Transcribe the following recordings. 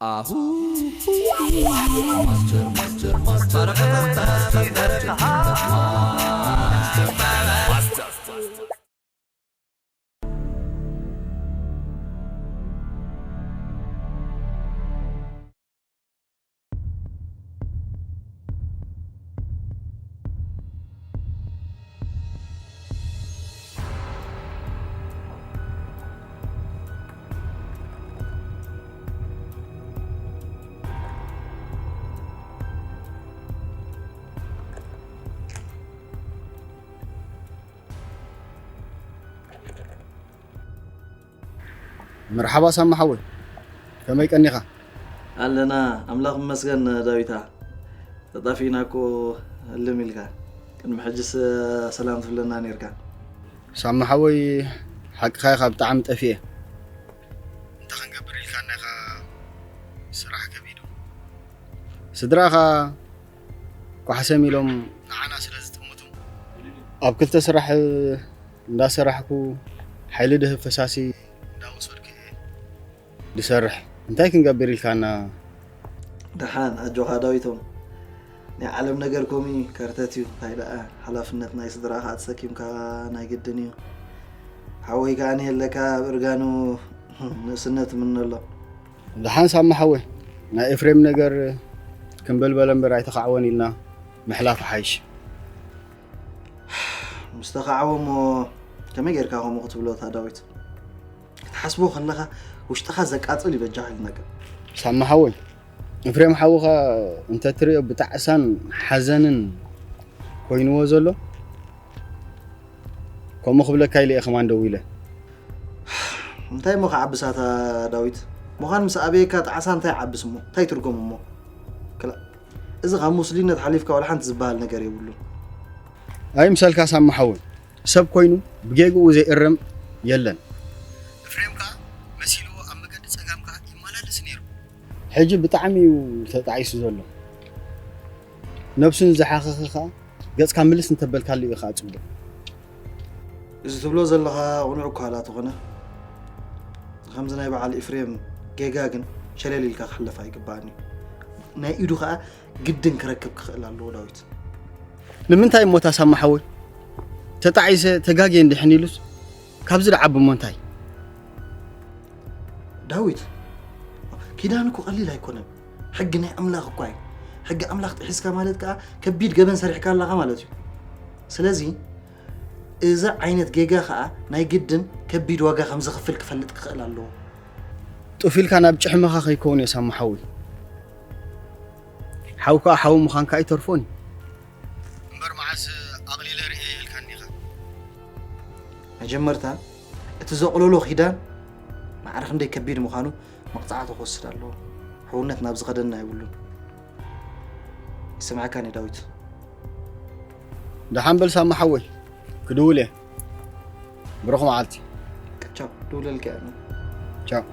ኣሁ መርሓባ ሳማ ሓወይ፣ ከመይ ቀኒኻ? ኣለና፣ ኣምላኽ ይመስገን ዳዊታ። ተጣፊእና እኮ እልም ኢልካ። ቅድሚ ሕጅስ ሰላም ትብለና ኔርካ። ሳማ ሓወይ፣ ሓቅኻ ኢኻ፣ ብጣዕሚ ጠፊኤ። እንታይ ክንገብር ኢልካና ኢኻ ስራሕ ከቢዱ። ስድራኻ ኳሕሰም ኢሎም ንዓና ስለ ዝጥምቱ፣ ኣብ ክልተ ስራሕ እንዳሰራሕኩ፣ ሓይሊ ድህብ ፈሳሲ እንዳወሰድኩ እየ ዝሰርሕ። እንታይ ክንገብር ኢልካና? ደሓን ኣጆኻ ዳዊቶም። ናይ ዓለም ነገር ከምኡ እዩ፣ ከርተት እዩ። እንታይ ደኣ ሓላፍነት ናይ ስድራኻ ተሰኪምካ ናይ ግድን እዩ። ሓወይ ከኣ ንየለካ ኣብ እርጋኑ ንእስነት ይምነ ኣሎ። ደሓን ሳማ ሓወይ፣ ናይ ኤፍሬም ነገር ክንበልበለ እምበር ኣይተኻዕወን ኢልና ምሕላፍ ሓይሽ። ምስ ተኻዕወ እሞ ከመይ ጌርካ ከምኡ ክትብሎ እታ ዳዊት? ክትሓስቦ ከለኻ ውሽጥኻ ዘቃጽል እዩ በጃኻ ኢሉ ነገር። ሳማ ሓወይ፣ ኤፍሬም ሓውኻ እንተትሪኦ ብጣዕሳን ሓዘንን ኮይንዎ ዘሎ። ከምኡ ክብለካ ኢለ እየ ከማን ደዊለ። እንታይ እሞ ክዓብስ ኣታ ዳዊት? ምዃን ምስ ኣበየካ ጣዕሳ እንታይ ይዓብስ እሞ? እንታይ ትርጉም እሞ? ክላ-፣ እዚ ካብ ሙስሊነት ሓሊፍካ ዋላ ሓንቲ ዝበሃል ነገር የብሉን። ኣይምሰልካ ሳማ ሓወይ፣ ሰብ ኮይኑ ብጌግኡ ዘይእረም የለን። ኤፍሬም ከኣ መሲልዎ ኣብ መገዲ ጸጋም ከኣ ይመላለስ ነይሩ። ሕጂ ብጣዕሚ እዩ ተጣዒሱ ዘሎ። ነብሱ ንዝሓኸኸ ከኣ ገጽካ ምልስ እንተበልካሉ እዩ ከኣ ጽቡቕ። እዚ ትብሎ ዘለኻ ቅኑዕ እኳ ኣላ ተኾነ፣ ከምዚ ናይ በዓል ኤፍሬም ጌጋ ግን ሸለል ኢልካ ክሕለፍ ኣይግባእን እዩ። ናይ ኢዱ ከኣ ግድን ክረክብ ክኽእል ኣለዎ ዳዊት። ንምንታይ እሞ እታ ሳማ ሓወይ ተጣዒሰ ተጋግየ እንድሕን ኢሉስ ካብዚ ደዓቢ እሞ እንታይ? ዳዊት፣ ኪዳን እኮ ቀሊል ኣይኮነን። ሕጊ ናይ ኣምላኽ እኳ እዩ። ሕጊ ኣምላኽ ጥሒስካ ማለት ከኣ ከቢድ ገበን ሰሪሕካ ኣለኻ ማለት እዩ። ስለዚ እዚ ዓይነት ጌጋ ከኣ ናይ ግድን ከቢድ ዋጋ ከም ዘኽፍል ክፈልጥ ክኽእል ኣለዎ። ጡፍ ኢልካ ናብ ጭሕምኻ ከይከውን እየ ሳማ ሓወይ። ሓው ከኣ ሓው ምዃንካ ኣይተርፎን እዩ። እምበር መዓስ ኣቕሊለ ርእየ ኢልካኒ ኢኻ። መጀመርታ እቲ ዘቕለሎ ኪዳን ማዕረ ክንደይ ከቢድ ምዃኑ መቕጻዕቲ ክወስድ ኣለዎ። ሕውነት ናብ ዝኸደና የብሉን። ይስምዓካኒ ዳዊት? ደሓን በል ሳማ ሓወይ፣ ክድውል እየ። ብሩኽ መዓልቲ። ቻው፣ ድውለልካ እየ። ቻው።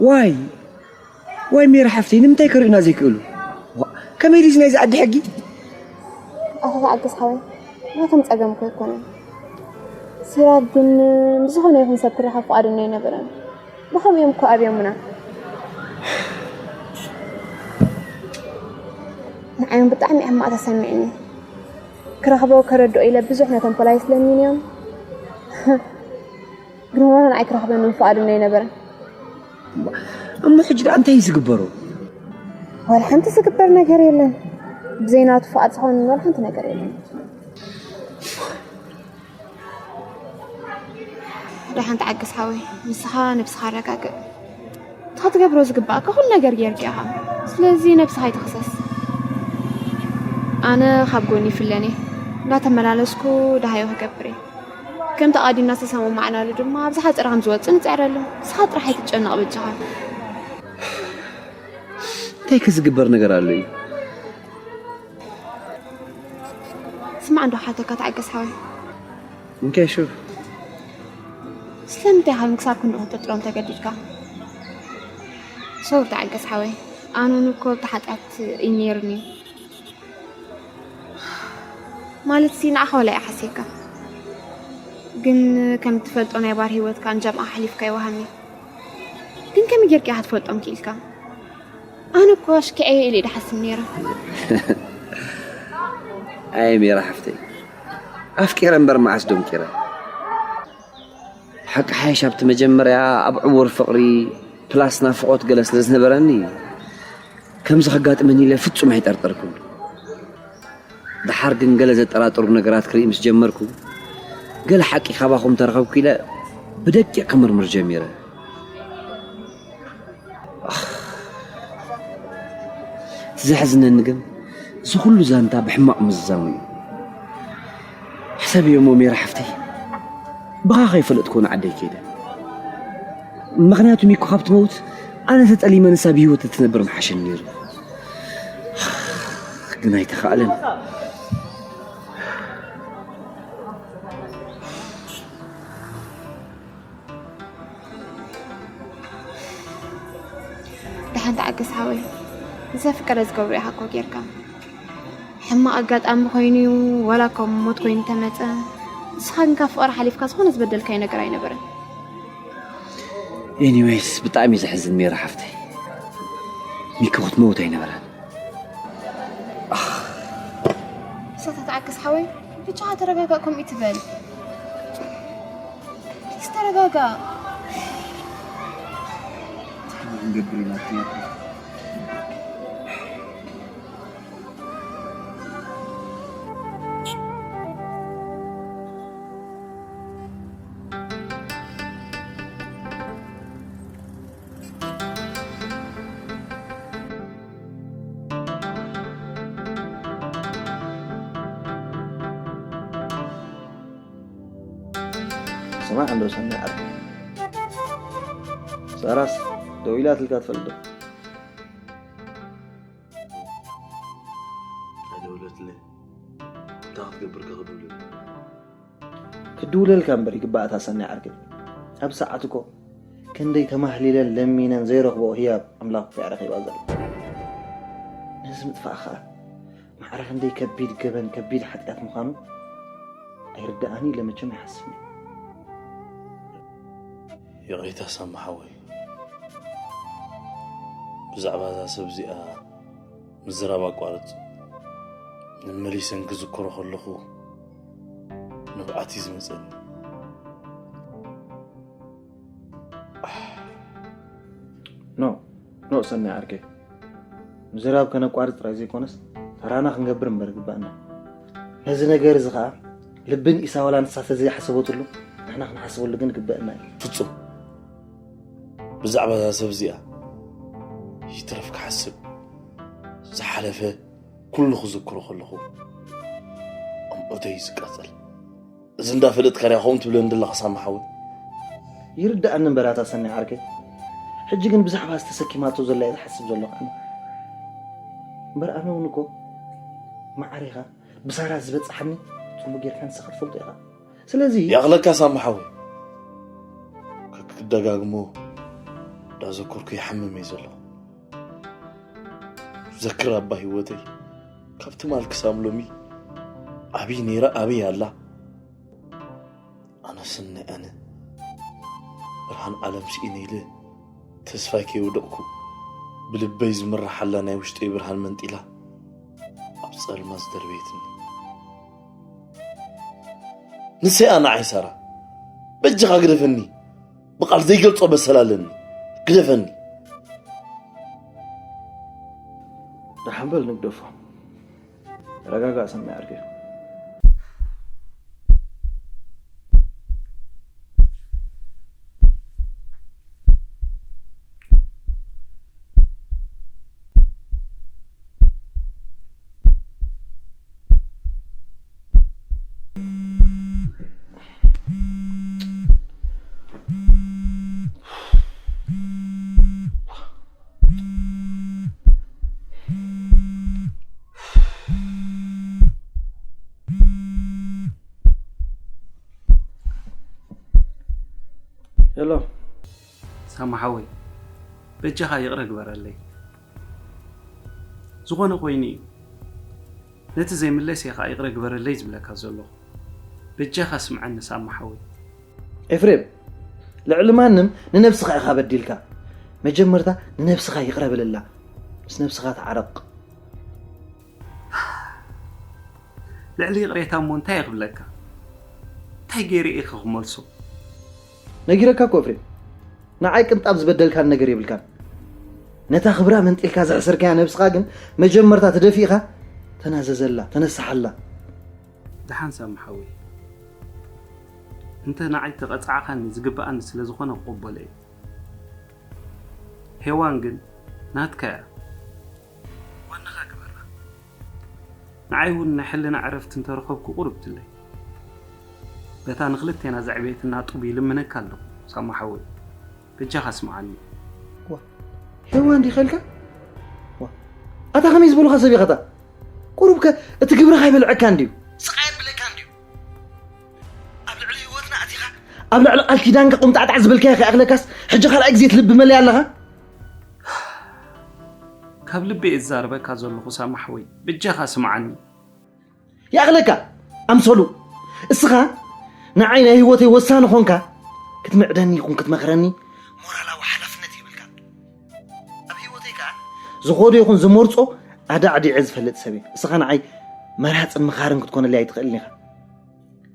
ዋይ ዋይ ሜሪ ሓፍተይ፣ ንምንታይ ከርእዩና ዘይክእሉ? ዋ፣ ከመይ ድዩ ናይዚ ዓዲ ሕጊ? ኣቶ ተዓገስ ሓወይ፣ ናቶም ጸገም እኮ ኣይኮነን። ሲራክ ግን ምስ ዝኾነ ይኹን ሰብ ክራኸብ ፍቓደኛ ኣይነበረን። ብኸምኡ እዮም እኮ ኣብዮምና። ንዓዮም ብጣዕሚ ሕማቕ ተሰሚዕኒ። ክረኽቦ ከረድኦ ኢለ ብዙሕ ነቶም ፖላይስ ለሚንዮም። ግን ዋላ ንዓይ ክረኽበኒ ፍቓደኛ ኣይነበረን። እሞ ሕጂ ደኣ እንታይ እዩ ዝግበሮ? ዋላ ሓንቲ ዝግበር ነገር የለን። ብዘይ ናቱ ፍቓድ ዝኾነ ዋላ ሓንቲ ነገር የለን። ደሓን ተዓገስ ሓወይ፣ ንስኻ ነብስኻ ኣረጋግእ። እታ ክትገብሮ ዝግባእካ ኩሉ ነገር ጌርካ ኢኻ። ስለዚ ነብስኻ ኣይትኽሰስ። ኣነ ካብ ጎኒ ይፍለን እየ። እንዳተመላለስኩ ደሃዮ ክገብር እየ። ከምቲ ኣቐዲምና ዝተሰማማዕናሉ ድማ ኣብዚ ሓፂር ከም ዝወፅእ ንፅዕረሉ። ንስኻ ጥራሕ ኣይትጨነቕ በጃኻ። እንታይ ከ ዝግበር ነገር ኣሎ እዩ? ስማዕ እንዶ ሓተካ ተዓገስ ሓወይ። እንካይ ሹር። ስለምንታይ ካብ ክሳብ ክንዲ ክትጥርጥሮም ተገዲድካ? ሶሪ ተዓገስ ሓወይ። ኣነ እውን እኮ ኣብቲ ሓጢኣት እዩ ነይሩኒ። ማለት ሲ ንዓኻ ዋላ ይሓስየካ። ግን ከም ትፈልጦ ናይ ባር ህይወትካ ንጀምዓ ኣሕሊፍካ ይወሃኒ። ግን ከመይ ጌርካ ኢኻ ትፈልጦም ክኢልካ? ኣነ እኮ ኣሽኪዐ ኢለ ድሓስብ ነይረ። ኣይ ሜራ ሓፍተይ፣ ኣፍቂረ እምበር መዓስ ዶንቂረ። ሓቂ ሓይሽ ኣብቲ መጀመርያ ኣብ ዕዉር ፍቕሪ ፕላስ ናፍቖት ገለ ስለ ዝነበረኒ ከምዚ ከጋጥመኒ ኢለ ፍጹም ኣይጠርጠርኩን። ደሓር ግን ገለ ዘጠራጥሩ ነገራት ክርኢ ምስ ጀመርኩ፣ ገለ ሓቂ ካባኹም ተረኸብኩ ኢለ ብደቂቕ ክምርምር ጀሚረ። ኣኽ፣ እቲ ዘሕዝነኒ ግን እዚ ኩሉ ዛንታ ብሕማቕ ምዝዛሙ እዩ። ሕሰብዮ እሞ ሜራ ሓፍተይ፣ ብኻ ከይፈለጥኩ ንዓደይ ከይደ። ምኽንያቱ ሚኮ ካብ ትመውት ኣነ ተጠሊመ ንሳ ብህይወት እትነብር ምሓሸኒ ነይሩ። ግን ኣይተኻእለን። ደሓን ተዓገስ ሓወይ፣ ንዘፍቀረ ዝገብሮ ኢኻ እኮ ጌርካ። ሕማቕ ኣጋጣሚ ኮይኑ እዩ፣ ዋላ እኳ ሞት ኮይኑ ተመጸ። ንስኻ ግን ካብ ፍቕሪ ሓሊፍካ ዝኾነ ዝበደልካዮ ነገር ኣይነበረን። ኤኒዌይስ፣ ብጣዕሚ እዩ ዘሕዝን ሜራ ሓፍተይ። ሚኪ ክትመውት ኣይነበረን። እሳተ ተዓገስ ሓወይ፣ ብቻ ተረጋጋእ፣ ከምኡ ትበል። ፕሊስ ተረጋጋእ። እንታይ ክንገብር ኢና? ስማዕ እንዶ ሰናይ ዓርከይ፣ ሳራስ ደዊላትልካ ትፈልጥ ዶ? ኣይደወለትለይ። እንታይ ክትገብር ከ ክድውለልካ? ክድውለልካ እምበር ይግባእ እታ ሰናይ ዓርከይ። ኣብ ሰዓት እኮ ክንደይ ተማህሊለን ለሚነን ዘይረኽብኦ ህያብ ኣምላኽ እኮ እያ ረኺባ ዘላ። ነዚ ምጥፋእ ኸኣ ማዕረ ክንደይ ከቢድ ገበን፣ ከቢድ ሓጢኣት ምዃኑ ኣይርድኣኒ ኢለ መቸም ኣይሓስብን እየ። ይቕሬታ ሳሚ ሓወይ፣ ብዛዕባ እዛ ሰብ እዚኣ ምዝራብ ኣቋርጽ። መመሊሰን ክዝክሮ ከለኹ ንብዓት እዩ ዝመጸኒ። ኖ፣ ኖ ሰናይ ዓርከይ፣ ምዝራብ ከነቋርጽ ጥራይ ዘይኮነስ ተራና ክንገብር እምበር ግባእና። ነዚ ነገር እዚ ኸኣ ልብን ኢሳወላ ንሳ ተዘይሓሰበትሉ ንሕና ክንሓስበሉ ግን ግበእና እዩ። ፍጹም ብዛዕባ እዛ ሰብ እዚኣ ይትረፍ ክሓስብ፣ ዝሓለፈ ኩሉ ክዝክሮ ከለኹ ኣምዑተይ እዩ ዝቃጸል። እዚ እንዳፈለጥካ ዲኻ ከምኡ ትብለኒ ዘለኻ ሳሚ ሓወይ? ይርድኣኒ እምበር ኣታ ሰናይ ዓርከይ፣ ሕጂ ግን ብዛዕባ ዝተሰኪማቶ ዘላ እየ ዝሓስብ ዘለኹ ኣነ። እምበር ኣነ እውን እኮ ማዕረ ኢኻ፣ ብሳራ ዝበጽሓኒ ጽቡቕ ጌርካ ንስኻ ትፈልጦ ኢኻ። ስለዚ ይኣኽለካ ሳሚ ሓወይ፣ ከክደጋግሞ እንዳዘከርኩ ይሓምም እየ ዘለኹ። ዘክር ኣባ ህይወተይ፣ ካብ ትማል ክሳብ ሎሚ ኣበይ ነይራ፣ ኣበይ ኣላ? ኣነ ስኒ ኣነ ብርሃን ዓለም ስኢነ ኢለ ተስፋይ ከይወደቕኩ፣ ብልበይ ዝምርሓላ ናይ ውሽጠይ ብርሃን መንጢላ ኣብ ጸልማት ዝደርበየትኒ። ንሰይ ኣነ ዓይሳራ፣ በጃኻ ግደፈኒ። ብቓል ዘይገልጾ በሰል ኣለኒ። ግደፈኒ። ደሓን በል ንግደፎ። ተረጋጋእ ሰናይ ዓርከይ። ሄሎ። ሳማ ሓወይ፣ በጃኻ ይቕረ ግበረለይ። ዝኾነ ኮይኑ እዩ። ነቲ ዘይምለስ እየ ኸዓ ይቕረ ግበረለይ ዝብለካ ዘለኹ። በጃኻ ስምዐኒ ሳማ ሓወይ። ኤፍሬም፣ ልዕሊ ማንም ንነብስኻ ኢኻ በዲልካ። መጀመርታ ንነብስኻ ይቕረ በለላ። ምስ ነብስኻ ተዓረቕ። ልዕሊ ይቕሬታ እሞ እንታይ እየ ክብለካ? እንታይ ገይረ እየ ክመልሶ? ነጊረካ እኮ ኤፍሬም፣ ንዓይ ቅንጣብ ዝበደልካን ነገር የብልካን። ነታ ክብራ መንጢልካ ዘሕሰርካያ ነብስኻ ግን መጀመርታ ትደፊእኻ ተናዘዘላ፣ ተነስሓላ። ደሓን ሳሚ ሓወይ፣ እንተ ንዓይ ተቐጻዕኻኒ ዝግብኣኒ ስለ ዝኾነ ክቕበሎ እየ። ሄዋን ግን ናትካ እያ። ዋናኻ ግበራ። ንዓይ እውን ናይ ሕልና ዕረፍቲ እንተረኸብኩ ቁሩብ ትለይ። በታ ንኽልቴና ዘዕበየትና ጡብ ይልምነካ ኣለኹ ሳማ ሓወይ። በጃኻ ስምዓኒ። ዋ፣ ሄዋን ዲኻ ኢልካ? ዋ፣ ኣታ ከመይ ዝበሉኻ ሰብ ኢኻ ኣታ? ቁሩብ ከ እቲ ግብርኻ ይበልዐካ እንድዩ? ስቓይ የብለካ እንድዩ? ኣብ ልዕሊ ህይወትና ኣቲኻ፣ ኣብ ልዕሊ ቃል ኪዳንካ ቁምጣዕጣዕ ዝበልካዮ ከይኣኽለካስ፣ ሕጂ ካልኣይ ግዜ ትልብመለይ ኣለኻ? ካብ ልቢ እየ ዝዛረበካ ዘለኹ ሳማ ሓወይ፣ በጃኻ ስምዓኒ። ይኣኽለካ ኣምሰሉ። እስኻ ንዓይ ናይ ህይወተይ ወሳኒ ኾንካ ክትምዕደኒ ይኹን ክትመኽረኒ ሞራላዊ ሓላፍነት የብልካን። ኣብ ህይወተይ ከኣ ዝኾዶ ይኹን ዝመርጾ ኣዳዕዲዐ ዝፈልጥ ሰብ እየ። እስኻ ንዓይ መራጽን መኻርን ክትኮነለይ ኣይትኽእልን ኢኻ።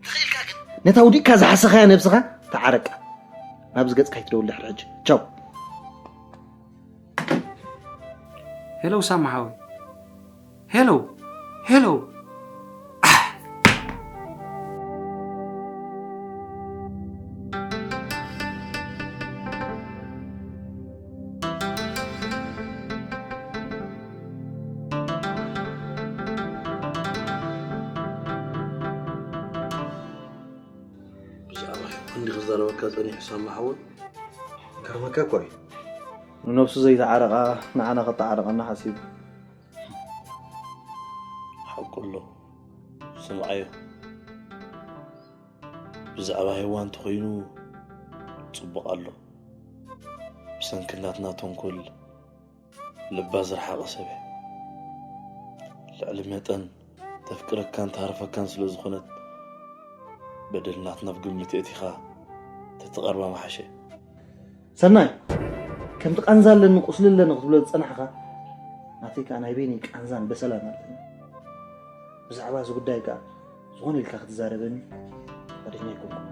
ተኽኢልካ ግን ነታ ውዲቕካ ዝሓሰኻያ ነብስኻ ተዓረቃ። ናብዚ ገጽካ ኣይትደውል ድሕሪ ሕጂ። ቻው። ሄሎ ሳማ ሓወይ። ሄሎ፣ ሄሎ። ብዛዕባ ሄዋን እንዲ ክዛረበካ ጸኒሑ ሳማ ሓወይ። ገርመካ እኮ እዩ። ንነብሱ ዘይተዓረቓ ንዓና ከተዓርቐና ሓሲቡ። ሓቁ ኣሎ። ስምዓዮ። ብዛዕባ ሄዋን እንተኾይኑ ጽቡቕ ኣሎ። ብሰንኪ ናትና ተንኮል ልባ ዝረሓቐ ሰብ እያ። ልዕሊ መጠን ተፍቅረካን ትሃርፈካን ስለ ዝኾነት፣ በደል ናትና ኣብ ግምት የእቲኻ ተትቐርባ ምሓሸ። ሰናይ፣ ከምቲ ቃንዛ ኣለኒ ቁስሊ ኣለኒ ክትብሎ ዝጸናሕካ፣ ናተይ ከኣ ናይ በይነይ ቃንዛን በሰላን ኣለኒ። ብዛዕባ እዚ ጉዳይ ከኣ ዝኾነ ኢልካ ክትዛረበኒ ፍቓደኛ ኣይኮንኩን።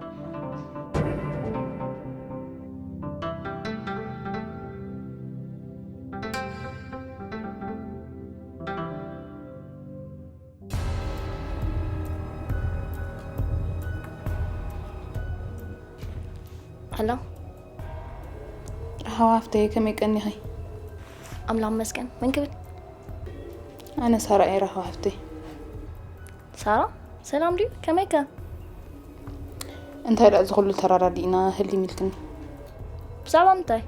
ሄሎ። ሓዋ ሃፍተይ፣ ከመይ ቀኒኺ? ኣምላኽ ይመስገን። መን ክብል? ኣነ ሳራ እየ፣ ራህዋ ሃፍተይ። ሳራ፣ ሰላም ድዩ? ከመይከ? እንታይ ደኣ እዚ ኩሉ ተራዳዲእና ህልም ኢልክኒ? ብዛዕባ ምንታይ?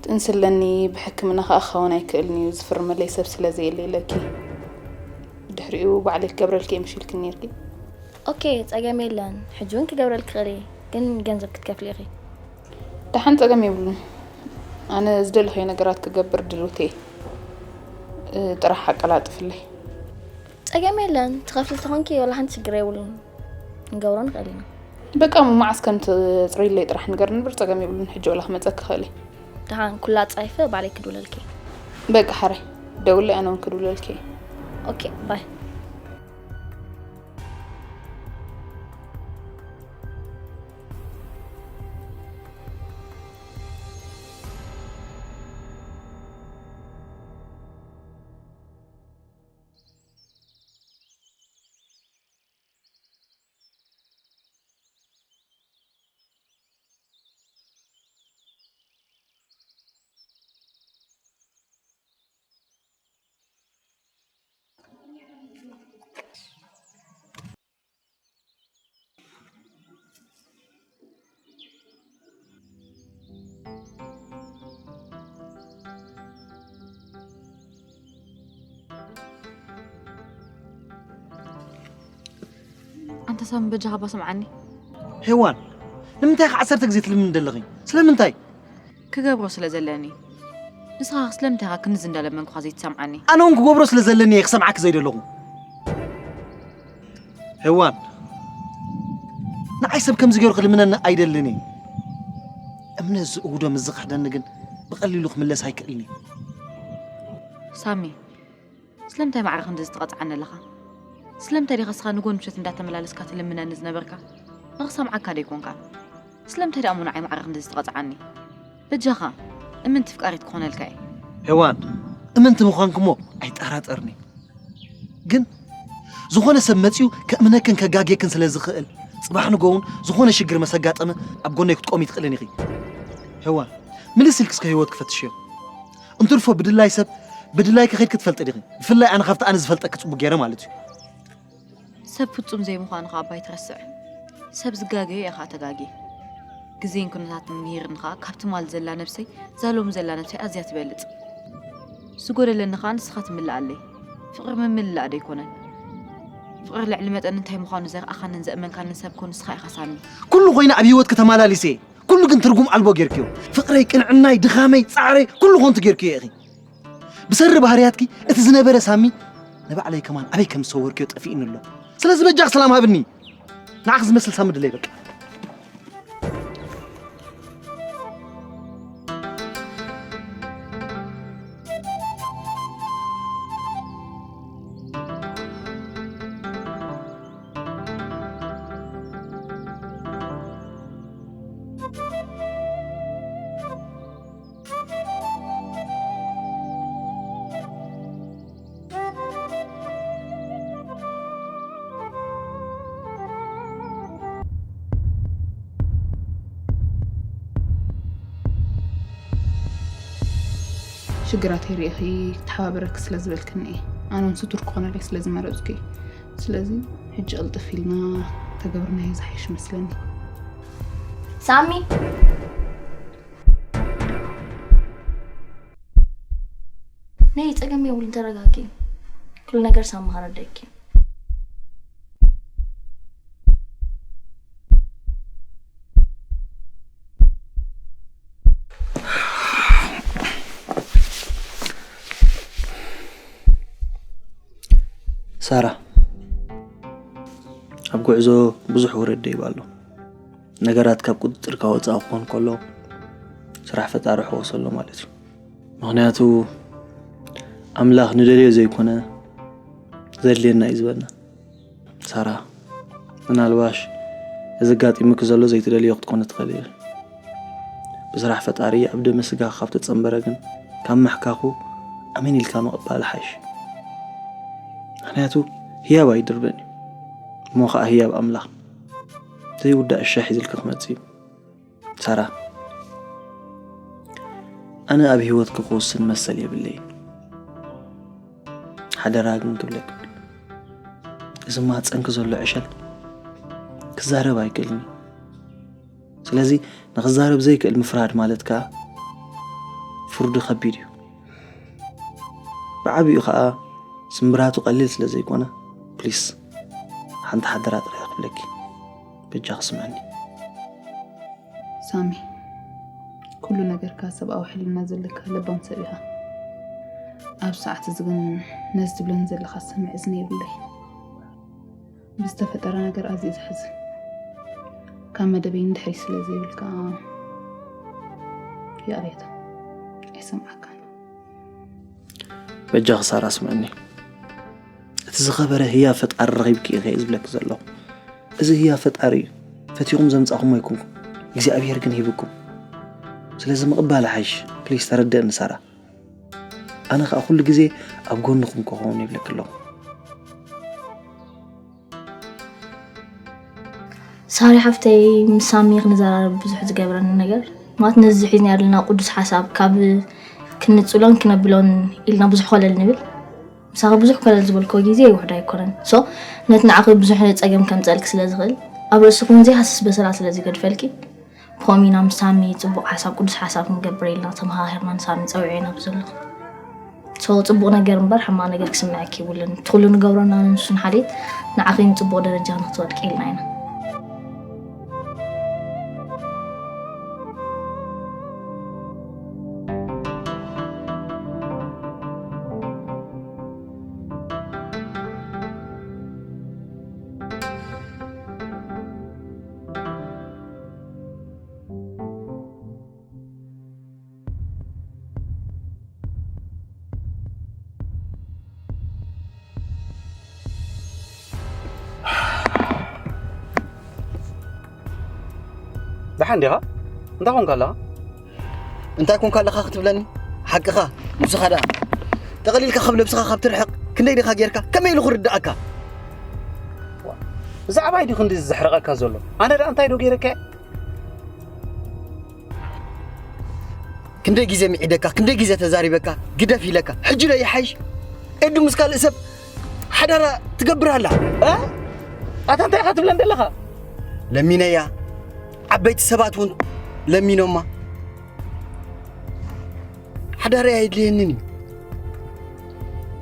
ጥንሲ ኣለኒ፣ ብሕክምና ከኣ ክኸውን ኣይክእልን እዩ፣ ዝፍርመለይ ሰብ ስለ ዘየለ ኢለኪ። ብድሕሪኡ ባዕለይ ክገብረልኪ እየ ምሽ ኢልክኒ ነይርኪ። ኦኬ፣ ጸገም የለን። ሕጂ እውን ክገብረልኪ ክእል እየ፣ ግን ገንዘብ ክትከፍሊ ኢኺ። ደሓን፣ ጸገም የብሉን። ኣነ ዝደለኽዮ ነገራት ክገብር ድልውቲ እየ። እ፣ ጥራሕ ኣቀላጥፍለይ። ጸገም የለን፣ ትኸፍሊ ተኾንኪ ወላ ሓንቲ ሽግር የብሉን። ክንገብሮ ንኽእል ኢና። በቃ፣ እሞ መዓስ ከም ትጽርይለይ ጥራሕ ንገርኒ እምበር፣ ጸገም የብሉን። ሕጂ ወላ ክመጸኪ ክኽእል እየ። ደሓን፣ ኩላ ጻይፈ ባዕለይ ክድውለልኪ። በቃ፣ ሓራይ ደውለይ፣ ኣነ እውን ክድውለልኪ እየ። ኦኬ፣ ባይ። ኣንታ ሳሚ በጃኻ እባ ስምዓኒ። ሄዋን፣ ንምንታይ ኢኻ ዓሰርተ ግዜ ትልምኒ ዘለኺ? ስለምንታይ? ክገብሮ ስለ ዘለኒ። ንስኻ ስለምንታይ ኢኻ ክንዚ እንዳለመንኩኻ ዘይትሰምዓኒ? ኣነ እውን ክገብሮ ስለ ዘለኒ እየ ክሰምዓኪ ዘይደለኹ። ሄዋን፣ ንዓይ ሰብ ከምዚ ገይሩ ክልምነኒ ኣይደልን እየ። እምነት ዝእውዶ ምስ ዝኽሕደኒ ግን ብቐሊሉ ክምለስ ኣይክእልን እየ። ሳሚ፣ ስለምንታይ ማዕረ ክንድዚ ትቐጽዓኒ ኣለኻ? ስለምንታይ ዲኻ እስኻ ንጎ ንምሸት እንዳተመላለስካ ትልምነኒ ዝነበርካ? ንኽሰምዓካ ዶ ኣይኮንካ? ስለምንታይ ደኣ እሞ ንዓይ ማዕረ ክንድዚ ትቐጽዓኒ? በጃኻ፣ እምንቲ ፍቃሪት ክኾነልካ እየ። ሄዋን፣ እምንቲ ምዃንኪ እሞ ኣይጠራጠርኒ። ግን ዝኾነ ሰብ መጺኡ ከእምነክን ከጋግየክን ስለ ዝኽእል፣ ጽባሕ ንጎውን ዝኾነ ሽግር መስ ኣጋጠመ ኣብ ጎነይ ክትቆሚ ትኽእልን ኢኺ። ሄዋን፣ ምልስ ኢልኪ እስከ ህይወት ክፈትሽዮ። እንትርፎ ብድላይ ሰብ ብድላይኪ ከይድኪ ትፈልጢ ዲኺ? ብፍላይ ኣነ ካብቲ ኣነ ዝፈልጠኪ ጽቡቅ ገይረ ማለት እዩ። ሰብ ፍጹም ዘይምዃኑ ኸኣ እባ ኣይትረስዕ። ሰብ ዝጋገዮ እየ ኸኣ ተጋግየ። ግዜን ኩነታትን ምሂርኒ ኸኣ ካብ ትማል ዘላ ነብሰይ እዛ ሎሚ ዘላ ነብሰይ ኣዝያ ትበልጽ። ዝጎደለኒ ኸኣ ንስኻ ትምልኣለይ። ፍቕሪ ምምልላእ ዶ ኣይኮነን? ፍቕሪ ልዕሊ መጠን እንታይ ምዃኑ ዘርኣኻንን ዘእመንካንን ሰብ ኮ ንስኻ ኢኻ ሳሚ። ኩሉ ኾይነ ኣብ ህይወትኪ ተማላሊሰ እየ። ኩሉ ግን ትርጉም ኣልቦ ጌርክዮ። ፍቕረይ፣ ቅንዕናይ፣ ድኻመይ፣ ጻዕረይ ኩሉ ኾንቱ ጌርክዮ ኢኺ። ብሰሪ ባህርያትኪ እቲ ዝነበረ ሳሚ ንባዕለይ ከማን ኣበይ ከም ዝሰወርክዮ ጠፊእኒ ኣሎ። ስለዚ በጃኽ ሰላም ሃብኒ። ንዓኽ ዝመስል ሳሚ ድለይ በቃ። ሽግራተይ ርኢኺ ክተሓባበረኪ ስለ ዝበልክኒ እየ። ኣነ እውን ስቱር ክኾነለይ ስለ ዝመረፅኩ እየ። ስለዚ ሕጂ ቅልጥፍ ኢልና ተገብርናዮ ዝሓይሽ መስለኒ። ሳሚ ነይ ጸገም የብሉን፣ ተረጋጊ። ኩሉ ነገር ሳሚ ከረደኪ። ሳራ፣ ኣብ ጉዕዞ ብዙሕ ውረድ ደይብ ኣሎ። ነገራት ካብ ቁጽጽርካ ወጻኢ ክኾን ከሎ ስራሕ ፈጣሪ ሕወሶ ኣሎ ማለት እዩ። ምኽንያቱ ኣምላኽ ንደልዮ ዘይኮነ ዘድልየና እዩ ዝበልና። ሳራ፣ ምናልባሽ እዚ ኣጋጢሙኪ ዘሎ ዘይትደልዮ ክትኮኒ ትኽእሊ ኢኺ። ብስራሕ ፈጣሪ ኣብ ደመ ስጋኻ ካብ ተጸንበረ ግን ካብ ምሕካኹ ኣሜን ኢልካ ምቕባል ይሓይሽ። ምኽንያቱ ህያብ ኣይድርበን እዩ እሞ ኸኣ ህያብ ኣምላኽ ዘይውዳእ እሻ ሒዝልኪ ክመጽእ እዩ። ሳራ፣ ኣነ ኣብ ህይወትኪ ክውስን መሰል የብለይን። ሓደራ ግን ክብለኪ፣ እዚ ማህጸንኪ ዘሎ ዕሸል ክዛረብ ኣይክእልን እዩ። ስለዚ ንኽዛረብ ዘይክእል ምፍራድ ማለት ከኣ ፍርዱ ከቢድ እዩ። ብዓቢኡ ከኣ ስምብራቱ ቀሊል ስለ ዘይኮነ፣ ፕሊስ ሓንቲ ሓደራ ጥራይ ክብለኪ፣ በጃኺ ስምዕኒ። ሳሚ፣ ኩሉ ነገርካ ሰብኣዊ ሕልና ዘለካ ለባም ሰብ ኢኻ። ኣብ ሰዓት እዚ ግን ነዚ ትብለኒ ዘለኻ ዝሰምዕ እዝኒ የብለይ። ብዝተፈጠረ ነገር ኣዝየ ዝሕዝን። ካብ መደበይ ንድሕሪት ስለ ዘይብል ከኣ ይቕሬታ ኣይሰምዓካን። በጃኺ ሳራ ስምዕኒ፣ እቲ ዝኸበረ ህያብ ፈጣሪ ረኺብኪ ኢኺ እየ ዝብለኪ ዘለኹ። እዚ ህያብ ፈጣሪ እዩ። ፈቲኹም ዘምጻኹሞ ኣይኮንኩም፣ እግዚኣብሄር ግን ሂብኩም። ስለዚ ምቕባል ይሓይሽ። ፕሊስ ተረድእኒ ሳራ። ኣነ ኸኣ ኩሉ ግዜ ኣብ ጎንኹም ክኸውን ይብለኪ ኣለኹ። ሳሪ ሓፍተይ፣ ምስ ሳሚ ክንዘራረብ ብዙሕ ዝገብረኒ ነገር ማለት፣ ነዚ ሒዝና ዘለና ቅዱስ ሓሳብ ካብ ክንጽሎን ክነብሎን ኢልና ብዙሕ ኮለል ንብል። ምሳኺ ብዙሕ ኮለል ዝበልክዎ ግዜ ውሕድ ኣይኮነን። ሶ ነቲ ንዓኺ ብዙሕ ጸገም ከምጸልኪ ስለ ዝኽእል፣ ኣብ ርእስኺ እውን ዘይሃስስ በሰላ ስለ ዝገድፈልኪ፣ ብኸምኡ ኢና ምስ ሳሚ ጽቡቕ ሓሳብ ቅዱስ ሓሳብ ክንገብር ኢልና ተመኻኺርና ንሳሚ ጸዊዐ ኢና ኣብዚ ዘለኹ። ሶ ጽቡቕ ነገር እምበር ሕማቕ ነገር ክስምዐኪ የብሉን። እቲ ኩሉ ንገብሮ ኣነ ንሱ ንሓልየት ንዓኺ ንጽቡቕ ደረጃ ንክትወድቂ ኢልና ኢና። ደሓን ዲኻ? እንታይ ኮንካ ኣለኻ? እንታይ ኮንካ ኣለኻ ክትብለኒ? ሓቅኻ ንስኻ ደኣ ጠቕሊልካ ካብ ነብስኻ ካብ ትርሕቕ ክንደይ ዲኻ ጌርካ? ከመይ ኢሉ ክርድኣካ? ብዛዕባይ ድዩ ክንዲ ዘሕርቐካ ዘሎ? ኣነ ደኣ እንታይ ዶ ገይረካ? ክንደይ ግዜ ምዒደካ፣ ክንደይ ግዜ ተዛሪበካ፣ ግደፍ ኢለካ። ሕጂ ዶ ይሓይሽ? ኤዱ ምስ ካልእ ሰብ ሓዳራ ትገብር ኣላ። እ? ኣታ እንታይ ኢኻ ትብለን ዘለኻ? ለሚነያ። ዓበይቲ ሰባት እውን ለሚኖማ። ሓዳረይ ኣይድልየንን እዩ።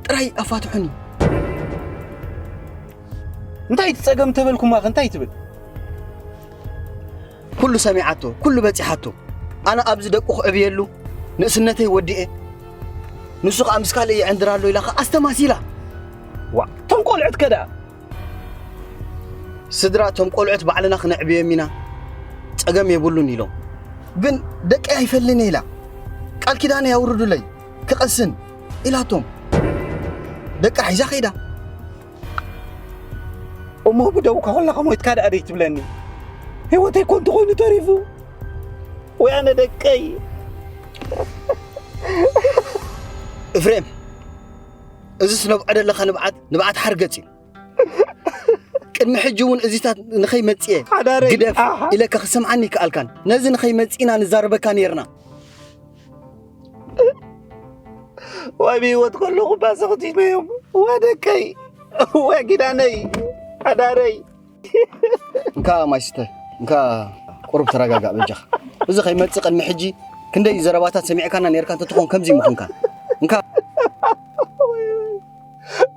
ጥራይ ኣፋትሑኒ። እንታይ እቲ ጸገም ተበልኩማኸ እንታይ ትብል? ኩሉ ሰሚዓቶ፣ ኩሉ በጺሓቶ። ኣነ ኣብዚ ደቁ ክዕብየሉ ንእስነተይ ወዲኤ፣ ንሱ ኸኣ ምስ ካልእ ይዕንድር ኣሎ ኢላ ኸኣ ኣስተማሲላ። ዋ፣ እቶም ቆልዑት ከ ደኣ? ስድራ እቶም ቆልዑት ባዕልና ክነዕብዮም ኢና፣ ጸገም የብሉን ኢሎም። ግን ደቀይ ኣይፈልን ኢላ። ቃል ኪዳነይ ኣውርዱለይ፣ ክቐስን ኢላቶም። ደቃ ሒዛ ኸይዳ። እሞ ብደውካ ከለኻ ሞይትካ ደኣ ደይ ትብለኒ? ህይወተይ ኮንቱ ኮይኑ ተሪፉ። ወይ ኣነ ደቀይ። እፍሬም፣ እዚ ስነብዖ ዘለኻ ንብዓት፣ ንብዓት ሓርገጽ እዩ። ቅድሚ ሕጂ እውን እዚታት ንኸይመጽእ እየ ሓዳረይ፣ ግደፍ ኣሓ። ኢለካ ክሰምዓኒ ይከኣልካን። ነዚ ንኸይመጽእና ንዛረበካ ነይርና። ወይ ብህይወት ከለኹ ባሰኽቲመዮም። ወደቀይ፣ ወጊዳነይ፣ ሓዳረይ። እንካ ማይስተ፣ እንካ ቁሩብ ተረጋጋእ በጃኻ። እዚ ከይመጽእ ቅድሚ ሕጂ ክንደይ ዘረባታት ሰሚዕካና ነይርካ እንተትኾን ከምዚ ምኾንካ። እንካ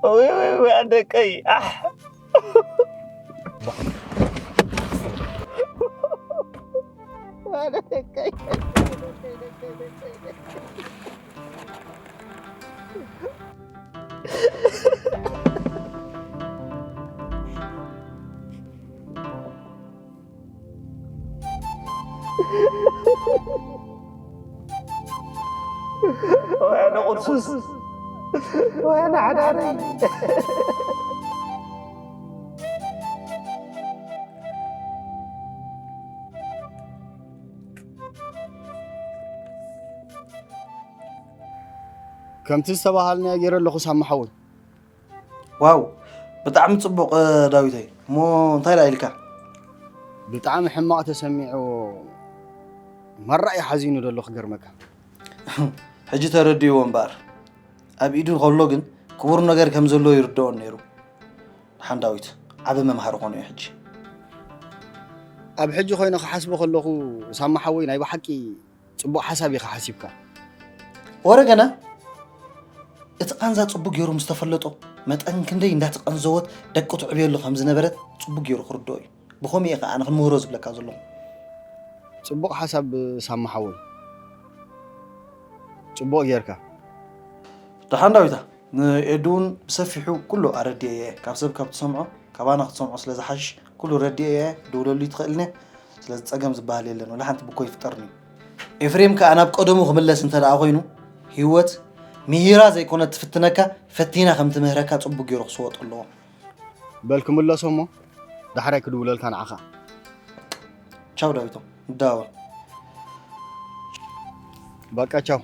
ወይ፣ ወይ፣ ወይ፣ ኣደቀይ፣ ኣሕ። ኣደቀይ። ወያነ ቁርሱስ፣ ወያነ ሓዳረይ። ከምቲ ዝተባሃልናዮ ገይረ ኣለኹ ሳሚ ሓወይ። ዋው፣ ብጣዕሚ ጽቡቕ ዳዊተይ። እሞ እንታይ ደኣ ኢልካ? ብጣዕሚ ሕማቕ ተሰሚዑ፣ ማራ እዩ ሓዚኑ ዘሎ ክገርመካ። ሕጂ ተረዲእዎ እምበኣር። ኣብ ኢዱ ከሎ ግን ክቡር ነገር ከም ዘሎ ይርድኦን ነይሩ። ደሓን ዳዊት፣ ዓቢ መምሃሪ ኮኑ እዩ ሕጂ። ኣብ ሕጂ ኮይነ ክሓስቦ ከለኹ ሳሚ ሓወይ ናይ ብሓቂ ጽቡቕ ሓሳብ ኢኻ ሓሲብካ። ወረ ገና እቲ ቃንዛ ጽቡቅ ገይሩ ምስ ተፈለጦ መጠን ክንደይ እንዳተቀንዘወት ደቂ ትዕብየሉ ከም ዝነበረት ጽቡቅ ገይሩ ክርድኦ እዩ። ብኸምኡ እየ ከኣ ኣነ ክንምህሮ ዝብለካ ዘለኹ። ጽቡቕ ሓሳብ ሳሚ ሓወይ። ጽቡቕ ጌርካ። ደሓን ዳዊታ፣ ንኤዱ እውን ብሰፊሑ ኩሉ ኣረዲኤ እየ። ካብ ሰብ ካብ ትሰምዖ፣ ካባና ክትሰምዖ ስለ ዝሓሽሽ ኩሉ ረዲኤ እየ። ደውለሉ ትኽእልኒ። ስለዚ ጸገም ዝበሃል የለን፣ ወላ ሓንቲ ብኮ ይፍጠርኒ። ኤፍሬም ከኣ ናብ ቀደሙ ክምለስ እንተ ደኣ ኮይኑ፣ ህይወት ምሂራ ዘይኮነት ትፍትነካ፣ ፈቲና ከም ትምህረካ ጽቡቕ ገይሩ ክስወጦ ኣለዎ። በል ክምለሶ እሞ፣ ዳሕራይ ክድውለልካ ንዓኻ። ቻው ዳዊቶም፣ ንደዋወል። በቃ ቻው።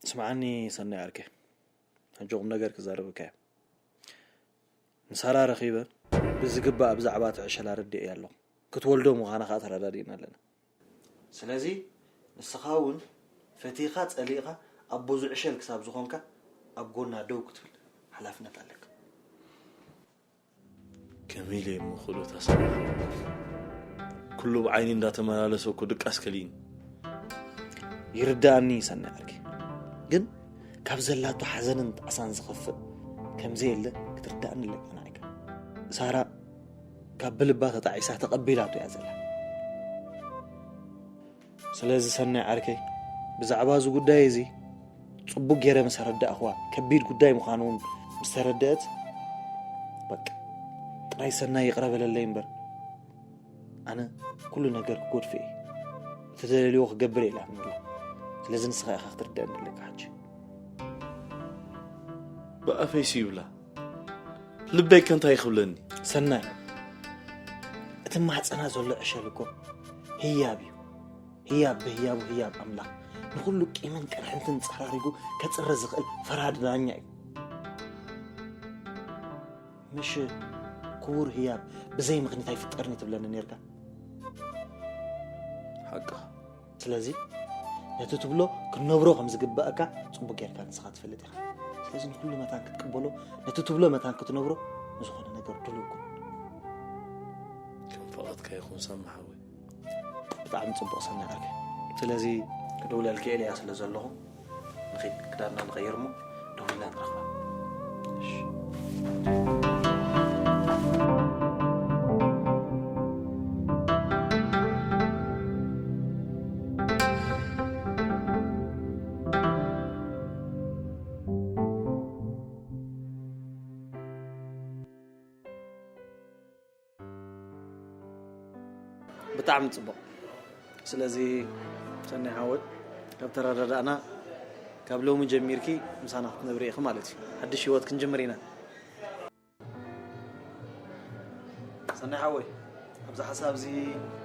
ስምዓኒ ሰናይ ዓርከይ፣ ሕጂ ቁም ነገር ክዛረበካ እየ። ንሳራ ረኺበ ብዝግባእ ብዛዕባ እቲ ዕሸል ኣረዲኤያ ኣለኹ። ክትወልዶ ምዃና ከኣ ተረዳዲእና ኣለና። ስለዚ ንስኻ እውን ፈቲኻ ጸሊእኻ ኣቦ ዝዕሸል ክሳብ ዝኾንካ ኣብ ጎና ደው ክትብል ሓላፍነት ኣለካ። ከመይ ኢለ እየ እሞ ክእሎ እታ ሰብኣይ? ኩሉ ብዓይኒ እንዳተመላለሰ እኮ ድቃስ ከሊእኒ። ይርድኣኒ ሰናይ ዓርከይ፣ ግን ካብ ዘላቶ ሓዘንን ጣዕሳን ዝኸፍእ ከም ዘየለ ክትርድኣኒ ኣለካ ንዓይካ። ሳራ ካብ ብልባ ተጣዒሳ ተቐቢላቶ እያ ዘላ። ስለዚ ሰናይ ዓርከይ፣ ብዛዕባ እዚ ጉዳይ እዚ ጽቡቕ ገይረ ምስ ኣረዳእኽዋ፣ ከቢድ ጉዳይ ምዃኑ እውን ምስ ተረድአት፣ በቃ ጥራይ ሰናይ ይቕረ በለለይ እምበር፣ ኣነ ኩሉ ነገር ክጎድፎ እየ። እቲ ደለልዎ ክገብር እየ ኢላትኒ ኣላ። ስለዚ ንስኻ ኢኻ ክትርድአኒ ኣለካ ሕጂ። ብኣፈይሲ ይብላ፣ ልበይ ከ እንታይ ክብለኒ? ሰናይ፣ እቲ ማህፀና ዘሎ ዕሸል እኮ ህያብ እዩ። ህያብ ብህያቡ ህያብ ኣምላኽ፣ ንኹሉ ቂምን ቅርሕንትን ጸራሪጉ ከጽሪ ዝኽእል ፈራዲ ዳኛ እዩ። ምሽ ክቡር ህያብ ብዘይ ምኽኒት ኣይፍጠርን እዩ ትብለኒ ኔርካ። ሓቅኻ። ስለዚ ነቲ ትብሎ ክንነብሮ ከም ዝግበኣካ ጽቡቕ ጌርካ ንስኻ ትፈልጥ ኢኻ። ስለዚ ንኹሉ መታን ክትቅበሎ፣ ነቲ ትብሎ መታን ክትነብሮ ንዝኾነ ነገር ድሉው ኩን። ከም ፈቐድካ ይኹን ሳሚ ሓወይ። ብጣዕሚ ጽቡቕ ሰናይ ዓርከይ። ስለዚ ክድውለልኪ ኤልያ ስለ ዘለኹ ንኺድ ክዳንና ንቐይር እሞ ደዊልና ንራኸባ። እሺ። ብጣዕሚ ጽቡቕ። ስለዚ ሰናይ ሓወይ፣ ካብ ተረዳዳእና ካብ ሎሚ ጀሚርኪ ምሳና ክትነብሪ ኢኺ ማለት እዩ። ሓድሽ ህይወት ክንጅምር ኢና። ሰናይ ሓወይ፣ ኣብዚ ሓሳብ እዚ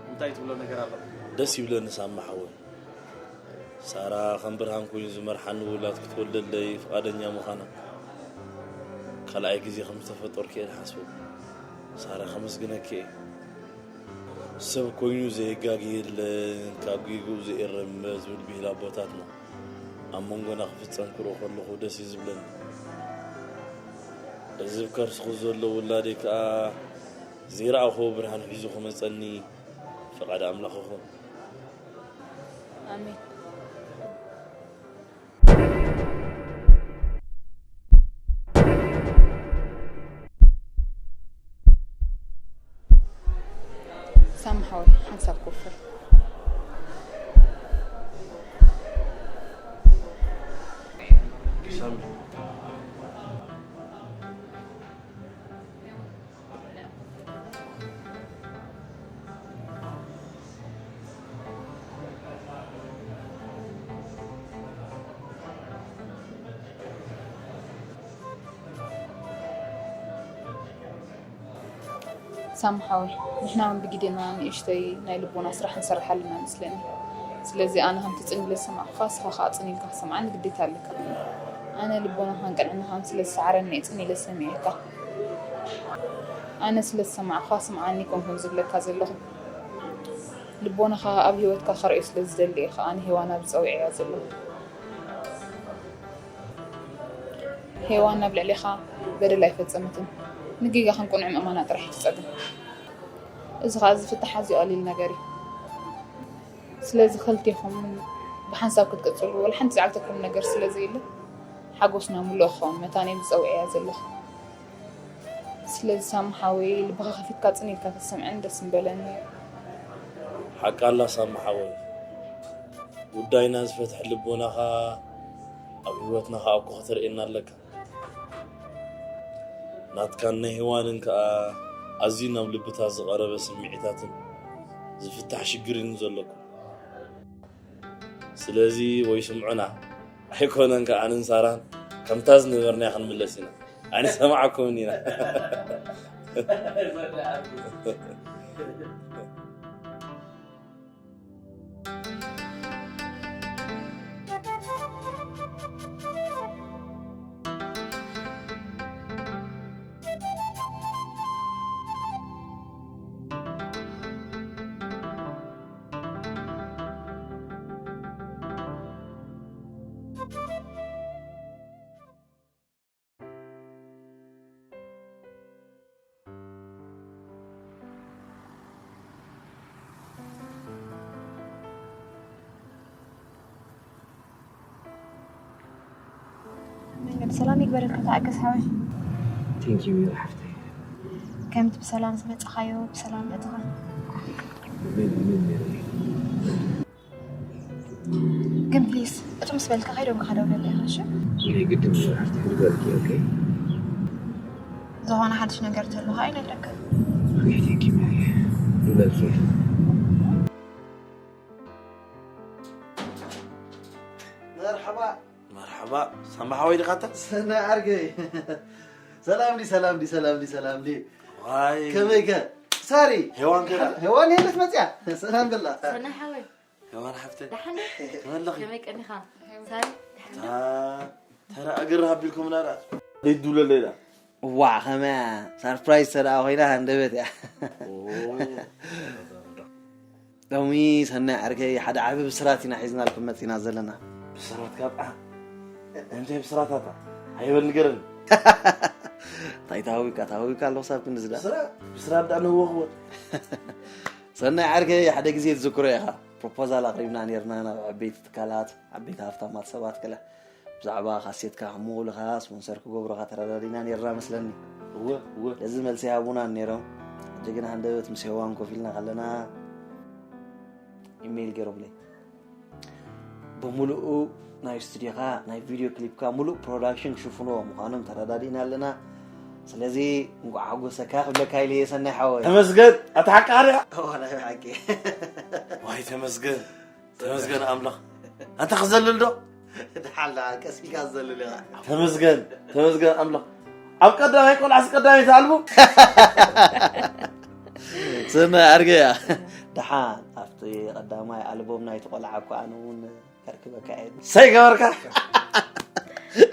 እንታይ ትብሎ ነገር ኣሎ? ደስ ይብለኒ ሳሚ ሓወይ። ሳራ ከም ብርሃን ኮይኑ ዝመርሓኒ ውላድ ክትወልደለይ ፍቓደኛ ምዃና ካልኣይ ግዜ ከም ዝተፈጠርኩ እየ ዝሓስቦ። ሳራ ከመስግነኪ እየ። ሰብ ኮይኑ ዘየጋጊ የለን፣ ካብ ጌግኡ ዘየረመ ዝብል ብሂል ኣቦታትና ኣብ መንጎና ክፍጸም ክርኢ ከለኹ ደስ እዩ ዝብለኒ። እዚ ኣብ ከርስኺ ዘሎ ውላደይ ከኣ ዘይረኣኽዎ ብርሃን ሒዙ ክመጸኒ ፍቓድ ኣምላኽ ይኹን። ኣሜን። ሳሚ ሓወይ፣ ሓንሳብ ኮፍ በል። ሳሚ። ሳሚ ሓወይ፣ ንሕና እውን ብግዴና ንእሽተይ ናይ ልቦና ስራሕ ንሰርሕ ኣለና መስለኒ። ስለዚ ኣነ ከምቲ ጽን ኢለ ዝሰማዕኩኻ፣ ንስኻ ኸኣ ጽን ኢልካ ክትሰምዓኒ ግዴታ ኣለካ። ኣነ ልቦናኻን ቅንዕናኻን ስለ ዝሰዓረኒ እየ ጽን ኢለ ዝሰሚዐካ። ኣነ ስለ ዝሰማዕኩኻ ስምዓኒ ኣይኮንኩን ዝብለካ ዘለኹ። ልቦናኻ ኣብ ህይወትካ ከርእዮ ስለ ዝደሊ እየ ኸኣ ንሄዋን ኣብዚ ጸዊዐያ ዘለኹ። ሄዋን ኣብ ልዕሌኻ በደል ኣይፈጸመትን። ንጌጋ ከም ቅኑዕ ምእማና ጥራሕ እዩ እቲ ጸገም። እዚ ኸኣ ዝፍታሕ ኣዝዩ ቀሊል ነገር እዩ። ስለዚ ክልቴኹም ብሓንሳብ ክትቅጽሉ ወላ ሓንቲ ዝዓግተኩም ነገር ስለ ዘየለ ሓጎስና ምሉእ ክኸውን መታን እየ ዝጸውዕያ ዘለኹ። ስለዚ ሳሚ ሓወይ ልብኻ ከፊትካ ጽን ኢልካ ተሰምዐን ደስ ምበለኒ። ሓቃ ኣላ ሳሚ ሓወይ፣ ጉዳይና ዝፈትሕ ልቦናኻ ኣብ ህይወትና ከኣ እኮ ከተርእየና ኣለካ። ናትካን ናይ ሄዋንን ከኣ ኣዝዩ ናብ ልብታት ዝቐረበ ስምዒታትን ዝፍታሕ ሽግርን እዩ ዘለኩም። ስለዚ ወይ ስምዑና ኣይኮነን ከኣ ኣነን ሳራን ከምታ ዝነበርናዮ ክንምለስ ኢና። ኣይንሰምዓኩምን ኢና። መንገዲ ሰላም ይግበረልካ ተዓገስ ሓወይ። ቴንኪዩ ሜሪ ሓፍተይ። ከምቲ ብሰላም ዝመጻኻዮ ብሰላም ምእትኻ። ምን ምን ሜሪ ግን ፕሊስ እቱ ምስ በልካ ከይዶም ካደውለለ ኢኻ እሺ? ናይ ግድን ሜሪ ሓፍተይ ክግበረልኪ ኦኬ። ዝኾነ ሓድሽ ነገር ተሎ ከዓ ይነግረካ። ኦኬ ቴንኪዩ ሜሪ። ይበልኪ። መርሓባ መርሓባ ሳምባ ሓወይ ዲኻ እተ ሰናይ ዓርከይ ሰላም ዲ ሰላም ዲ ሰላም ዲ ሰላም ዲ ዋይ ከመይከ ሳሪ ሄዋን ከ ሄዋን የለት መፅያ ሰላም በላ ሰናይ ሓወይ ሄዋን ሓፍተ ደሓን ዶ? ተመለኺ ከመይ ቀኒኻ? ሳሪ ደሓን ዶ? ተራ እግር ሃቢልኩምና ደኣ ደይትድውለለይ ደኣ ዋ ከመያ ሳርፕራይዝ ተደኣ ኮይና ሃንደበት እያ ሎሚ ሰናይ ዓርከይ ሓደ ዓቢ ብስራት ኢና ሒዝናልኩም መፂና ዘለና ብስራት ካብ እንታይ ብስራታታ ኣይበል ንገረኒ እንታይ ተሃዊካ ተሃዊካ ኣለኹ ሳብ ክንዲ ዝዳ ብስራት ብስራት ደኣ ንህወኽወት ሰናይ ዓርከይ ሓደ ግዜ ትዝክሮ ኢኻ ፕሮፖዛል ኣቕሪብና ነርና ናብ ዓበይቲ ትካላት ዓበይቲ ሃፍታማት ሰባት ገለ ብዛዕባ ካሴትካ ክምውልኻ ስፖንሰር ክገብሩኻ ተረዳዲና ነርና መስለኒ እወ እወ እዚ መልሲ ሃቡናን ነይሮም ሕጂ ግን ሃንደበት ምስ ሄዋን ኮፍ ኢልና ከለና ኢሜይል ገይሮምለይ ብምሉኡ ናይ ስቱዲዮኻ ናይ ቪድዮ ክሊፕካ ሙሉእ ፕሮዳክሽን ክሽፍንዎ ምዃኖም ተረዳዲእና ኣለና ስለዚ እንቋዕ ሓጎሰካ ክብለካ ኢለ እየ ሰናይ ሓወይ ተመስገን ኣታ ሓቂ ዲኻ ዋላ ብሓቂ ዋይ ተመስገን ተመስገን ኣምላኽ ኣንታ ክዘልል ዶ ድሓላ ቀሲካ ዝዘልል ኢኻ ተመስገን ተመስገን ኣምላኽ ኣብ ቀዳማይ ቆልዓስ ቀዳመይቲ ኣልቡም ስነ ኣርገያ ደሓን ኣብቲ ቀዳማይ ኣልቦም ናይቲ ቆልዓ እኮ ኣነ እውን ከርክበካ እየ ሰይ ገበርካ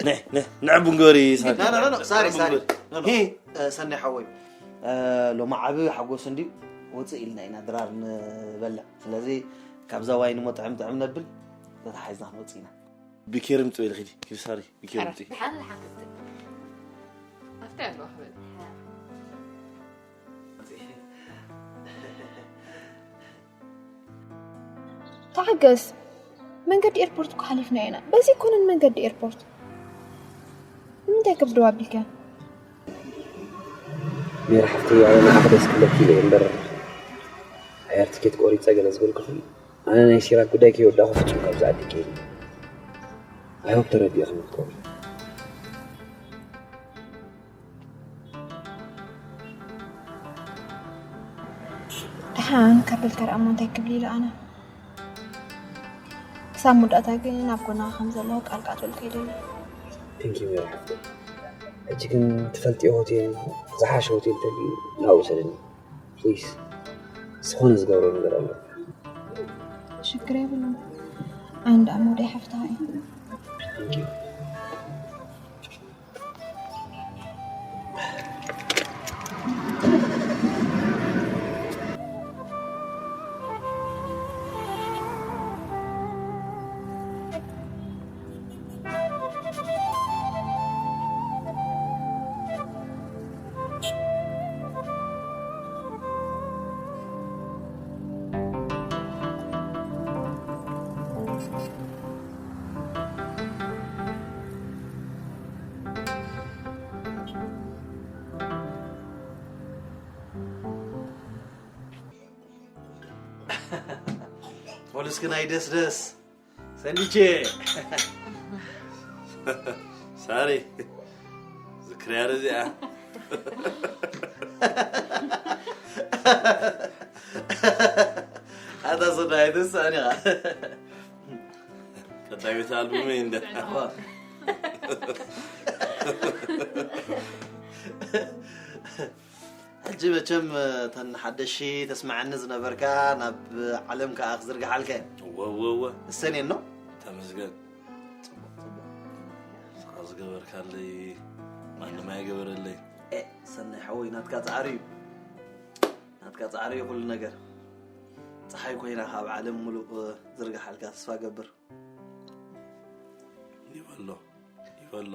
ንዕ ንዕ ንዕ ቡንጎሪ ሳሪ ሳሪ ሰናይ ሓወይ ሎሚ ዓቢ ሓጎስ እንድዩ ውፅእ ኢልና ኢና ድራር ንበልዕ ስለዚ ካብዛ ዋይ ንሞ ጥዕም ጥዕም ነብል ተታሓይዝና ክንወፅእ ኢና ቢኬር ምፅእ ኢልኺ ኪዲ ኪዲ ሳሪ ቢኬር ምፅእ ደሓን ዝሓፍት ኣብቲ ኣለዋ ክበል ተዓገስ መንገዲ ኤርፖርት እኮ ሓሊፍና ኢና በዚ ኣይኮነን መንገዲ ኤርፖርት ንምንታይ ከብድዋ ኣቢልካ ሜሪ ሓፍተይ ኣነ ንዓኺ ደስ ክብለኪ ኢለ እየ እምበር ኣየር ትኬት ቆሪፀ ገለ ዝበልኩኺ ኣነ ናይ ሲራክ ጉዳይ ከይወዳእኹ ፍፁም ካብዚ ዓዲ ከይደ እየ I hope ተረዲእኽኒ ክትኮኒ ደሓን ካብ በልካ ደኣ እሞ እንታይ ክብል ኢሉ ኣነ ክሳብ መወዳእታ ግን ኣብ ጎንኻ ከም ዘለኹ ቃል ክኣትወልካ ይደሊ Thank you ሜሪ ሓፍተይ ሕጂ ግን ትፈልጥዮ ሆቴል ዝሓሸ ሆቴል ተልዩ ናብኡ ውሰድኒ ፕሊዝ ዝኾነ ዝገብሮ ነገር ኣሎ። ሽግር የብሉን። ኣንዳ ሞደ ሓፍታ እዩ። ፖሊስኪ ናይ ደስ ደስ ሰንዲቼ ሳሪ ዝክርያር እዚኣ ኣታ ሰናይ ትስእን ኢኻ ቀዳሚት ኣልቡመይ እንደ ሕጂ መቸም እተን ሓደሺ ተስማዓኒ ዝነበርካ ናብ ዓለም ከኣ ክዝርግሓልካ እየ። እወ እወ እወ እሰን እየ ኖ። ተመስገን። ስኻ ዝገበርካለይ ማንም ኣይገበረለይ። ኤ ሰናይ ሓወይ ናትካ ጻዕሪ እዩ። ናትካ ጻዕሪ እዩ ኩሉ ነገር። ጸሓይ ኮይና ካብ ዓለም ሙሉእ ዝርግሓልካ ተስፋ ገብር። ይበሎ ይበሎ።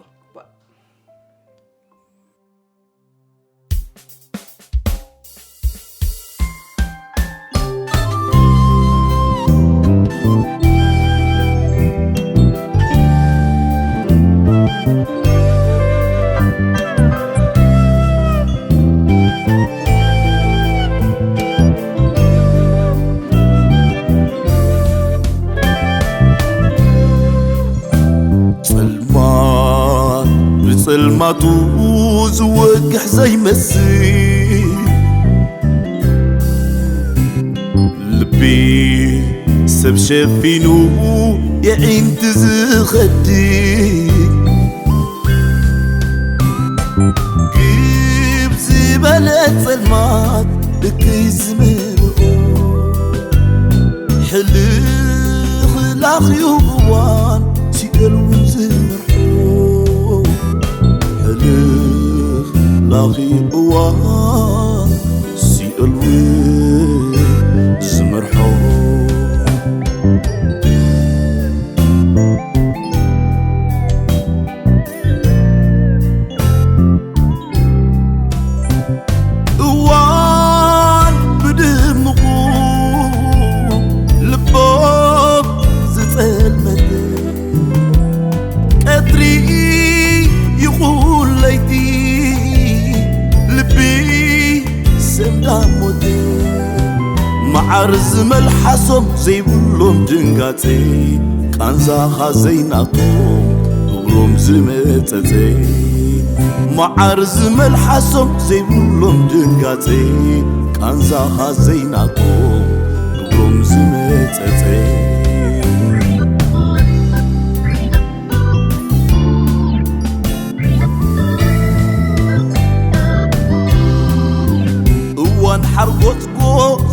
ጸልማት ብጸልማቱ ዝወግሕ ዘይመስል ልቢ ሰብ ሸፊኑ የዒንቲ ዝኸድድ ግብ ዝበለ ጸልማት እከይ ዝመልኦ ሕልኽ ላኽዩ እዋን ሲኦል እውን ዝመርሖ ሕልኽ ላኽዩ እዋን ሲኦል እውን ዝመርሖ እዋን ብድምቑ ልቦም ዝጸልመተ ቀትሪ ይኹን ለይቲ ልቢ ሰንዳሞተ መዓር ዝመልሓሶም ዘይብሎም ድንጋጸ ቃንዛኻ ዘይናቶም ግብሮም ዝመጸጸ መዓር ዝመልሓሶም ዘይብሎም ድንጋጸ ቃንዛኻ ዘይናቶም ግብሮም ዝመጸጸ እዋን ሓርጎጽጎ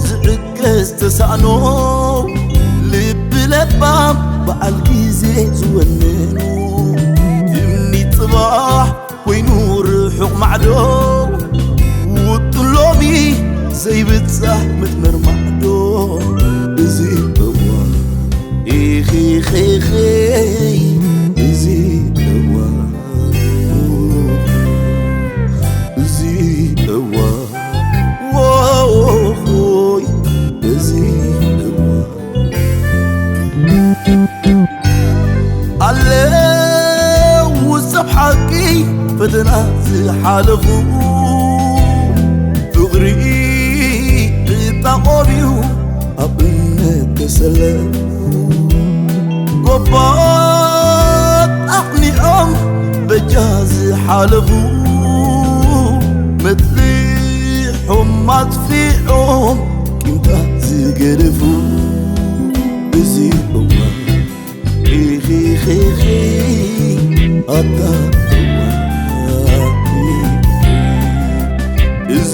ዝዕገስ ተሳእኖ ልቢ ለባም በዓል ግዜ ዝወነኖ ትምኒት ጽባሕ ኮይኑ ርሑቕ ማዕዶ ውጥን ሎሚ ዘይብጻሕ መስመር ማዕዶ እዚ እዋን ኢኺኺኺ እዚ እዋን እዚ እዋን ዎይ እዚ እዋን ኣለዉ ሰብ ሓቂ ፈተና ዝሓለፉ ፍቕሪ ብጣቖብዩ ኣብ እምነት ተሰለፉ ጎባት ኣቕኒዖም በጃ ዝሓለፉ መጥሊሖም ኣጥፊዖም ቂምታ ዝገደፉ እዚ እዋን ኢኺኺኺ ኣታ እዋን እዚ